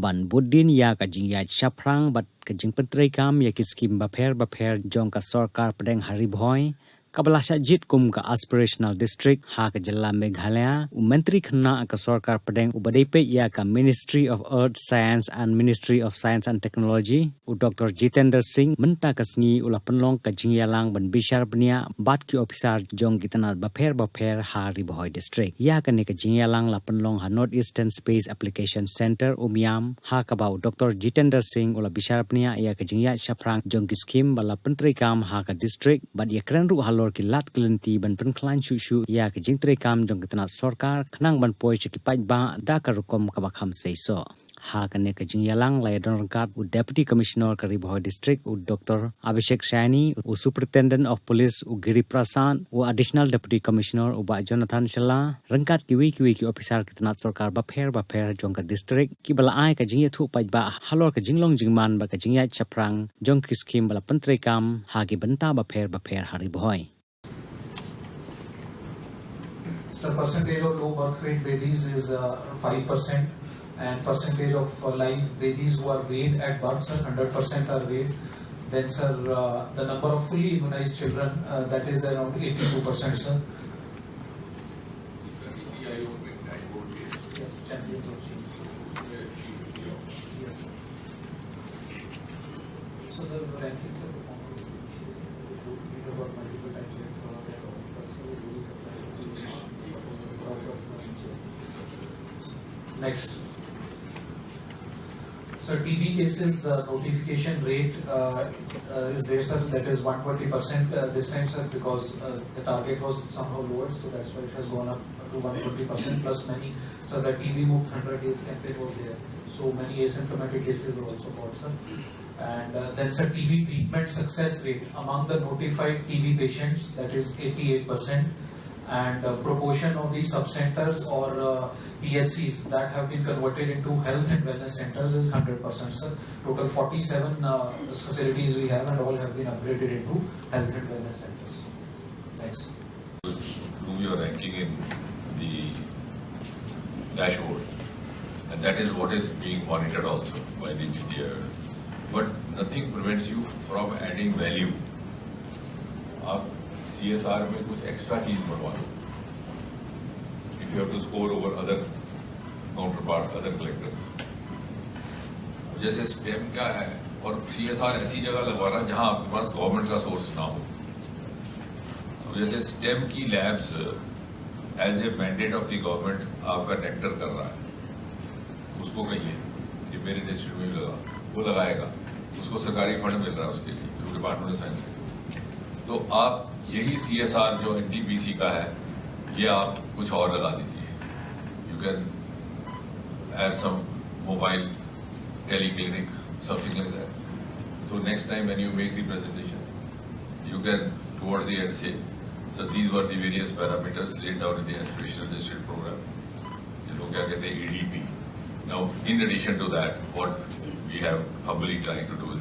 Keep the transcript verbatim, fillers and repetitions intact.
ban bud dien ïa ka jingïaid shaphrang bad ka jingpyntreikam ïa ki skim bapher bapher jong ka sorkar pdeng ha Ri Bhoi, kaba la shah jied kum ka Aspirational District ha ka jylla Meghalaya. U Myntri Khynnah ka sorkar pdeng uba dei peit ïa ka Ministry of Earth Science and Ministry of Science and Technology, u Doctor Jitendra Singh, mynta ka sngi u la pynlong ka jingïalang ban bishar bniah bad ki ophisar jong ki tnat bapher bapher ha Ri Bhoi District. Ïa kane ka jingïalang la pynlong ha North Eastern Space Application Centre, Umiam, ha kaba u Doctor Jitendra Singh u la bishar bniah ïa ka jingïaid shaphrang jong ki skim ba la pyntreikam ha ka district bad ïakren ruh halor ki lad ki lynti ban pynkhlaiñ shuh shuh ïa ka jingtreikam jong ki tnat sorkar khnang ban poi sha ki paidbah da ka rukom kaba kham seisoh. Ha kane ka jingïalang la ïadon ryngkat u Deputy Commissioner ka Ri Bhoi District, u Doctor Abhishek Saini, u Superintendent of Police, u Giri Prasad, u Additional Deputy Commissioner, u Bah Jonathan Shylla, ryngkat kiwei kiwei ki ophisar ki tnat sorkar bapher bapher jong ka district, kiba la ai ka jingïathuh paidbah halor ka jinglong jingman bad ka jingïaid shaphrang jong ki skim ba la pyntreikam ha ki bynta bapher bapher ha Ri Bhoi. So percentage of low birth weight babies is uh, five percent, and percentage of uh, live babies who are weighed at birth, sir, hundred percent are weighed. Then, sir, uh, the number of fully immunized children, uh, that is around eighty-two percent, sir. Yes, champions of change. Yes, sir. So the rankings of performance, next. So T B cases uh, notification rate uh, uh, is there, sir. That is one twenty percent uh, this time, sir, because uh, the target was somehow lowered, so that's why it has gone up to one twenty percent plus many. So the T B Mukt hundred days campaign was there, so many asymptomatic cases were also caught, sir. And uh, then, sir, T B treatment success rate among the notified T B patients, that is eighty-eight percent, and uh, proportion of the sub-centers or uh, P H Cs that have been converted into health and wellness centers is hundred percent, sir. Total forty-seven uh, facilities we have, and all have been upgraded into health and wellness centers. Thanks. Do your ranking in the dashboard, and that is what is being monitored also by the engineer. But nothing prevents you from adding value. आप C S R में कुछ एक्स्ट्रा चीज बनवा लो. If you have to score over other counterparts, other collectors. जैसे स्टेम का है, और C S R ऐसी जगह लगवाना जहां आपके पास गवर्नमेंट का सोर्स ना हो. अब जैसे स्टेम की लैब्स, as a mandate of the government, आपका नेक्टर कर रहा है, उसको कहिए कि मेरे डिस्ट्रिक्ट में भी लगा, वो लगाएगा. उसको सरकारी फंड मिल रहा है उसके लिए, जो डिपार्टमेंट ने साइन किया. तो आप यही C S R जो N T P C का है, ये आप कुछ और लगा दीजिए. You can have some mobile teleclinic, something like that. So next time when you make the presentation, you can, towards the end, say, so these were the various parameters laid down in the aspirational district program. जिसको क्या कहते हैं, A D P. Now, in addition to that, what we have humbly trying to do